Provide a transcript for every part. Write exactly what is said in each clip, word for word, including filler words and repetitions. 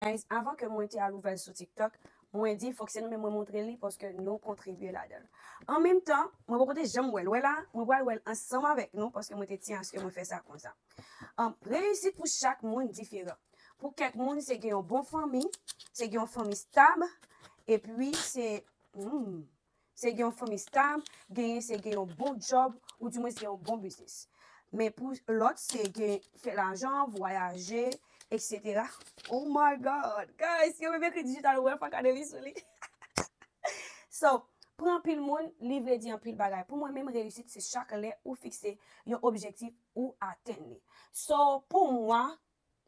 Guys, avan ke mwen te al ouvè l sou TikTok, mwen di fòk se nou menm mwen montre li paske nou kontribye ladan l. An menm tan, mwen poko te janm wè l. Wè la, mwen pral wè l ansanm avèk nou paske mwen te tyen aske mwen fè sa konsa. Um, reyisit pou chak moun diferan. Pou kèk moun, se gen yon bon fanmi, se gen yon fanmi stab, epi se hmm, se gen yon fanmi stab, genyen se gen yon bon djòb, ou dimwen se gen yon bon biznis. Men pou lòt, se gen fè lajan, vwayaje, et cetera. Oh my God! Guys, yo menm ekri Digital Wealth Academy sou li. So, pou anpil moun, li vle di anpil bagay. Pou mwen menm, reyisit se chak lè ou fikse yon objektif ou atenn li. So, pou mwa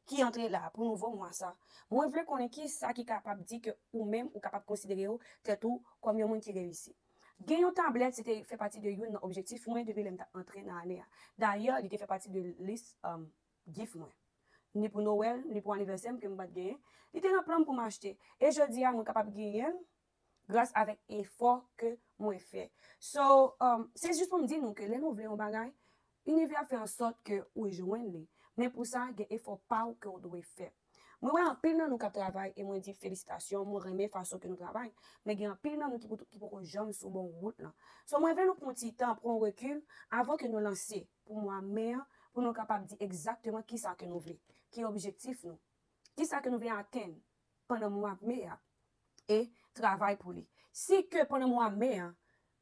ki antre la, pou nouvo mwa sa, mwen vle konnen ki sa ki kapab di ke ou menm ou kapab konsidere ou tèt ou kòm yon moun ki reyisi. Gen yon tablèt, se te fè pati de youn nan objektif mwen depi lè m t ap antre nan ane a. Dayè, li te fè pati de lis um, gift mwen. Ni pou Nowèl, ni pou anivèsè m ke m pa t genyen. Li te nan plan m pou m achte. E jodi a, mwen kapab genyen l gras avèk efò ke mwen fè. So, um, se jis pou m di nou ke lè nou vle yon bagay, inivè ap fè ansòt ke ou jwenn li. Men pou sa, gen efò pa w ke w dwe fè. Mwen wè anpil nan nou k ap travay e mwen di felisitasyon, mwen renmen fason ke nou travay. Men gen anpil nan nou ki pou- ki poko janm sou bon wout lan. So, mwen vle nou pran ti tan, pran rekil avan ke nou lanse pou mwa me an, pou nou kapab di egzakteman kisa ke nou vle, ki objektif nou, kisa ke nou vle atenn pandan mwa me a, e travay pou li. Si ke pandan mwa me an,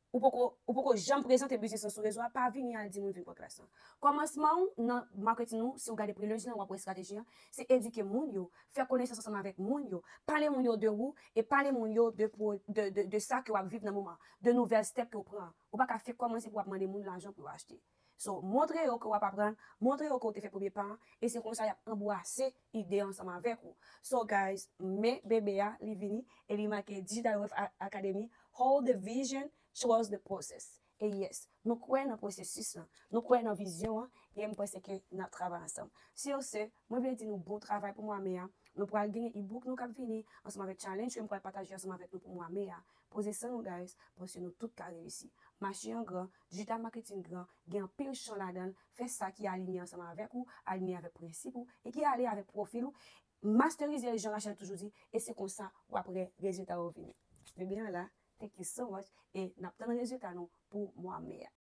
ou poko, ou poko janm prezante biznis lan sou rezo a, pa vini al di moun vin pran klas lan. Kòmansman w nan marketing ou, si w gade prelude lan, w ap wè estrateji an, se edike moun yo, fè konesans ansanm avèk moun yo, pale moun yo de ou, e pale moun yo de, pro- de, de, de sa ke w ap viv nan moman, de nouvèl step ke w pran. Ou pa ka fèk kòmanse pou w ap mande moun lajan pou yo achte. So, montre yo ke w ap aprann, montre yo ke w te fè premye pa an, e se konsa y ap anbrase ide ansanm avèk ou. So, guys, men bebe a, li vini, e li make Digital Wealth A- Academy, hold the vision, trust the process. E yes, nou kwè nan pwosesis lan, nou kwè nan vizyon an, e m panse ke n ap travay ansanm. Sur ce, mwen vle di nou bon travay pou mwa me a. Nou pral genyen e-book nou k ap vini, ansanm avèk challenge ke m pral pataje ansanm avèk nou pou mwa me a. Poze san nou, guys, paske nou tout ka reyisi. Mache an gran, digital marketing gran, gen anpil chan ladan l, fè sa ki aliyen ansanm avèk ou, aliyen avèk prensip ou, e ki ale avèk pwofil ou. Masterize, jan Rachel toujou di, e se konsa w ap wè rezilta yo vini. Bebe an la, thank you so much, e n ap tann rezilta nou pou mwa me a.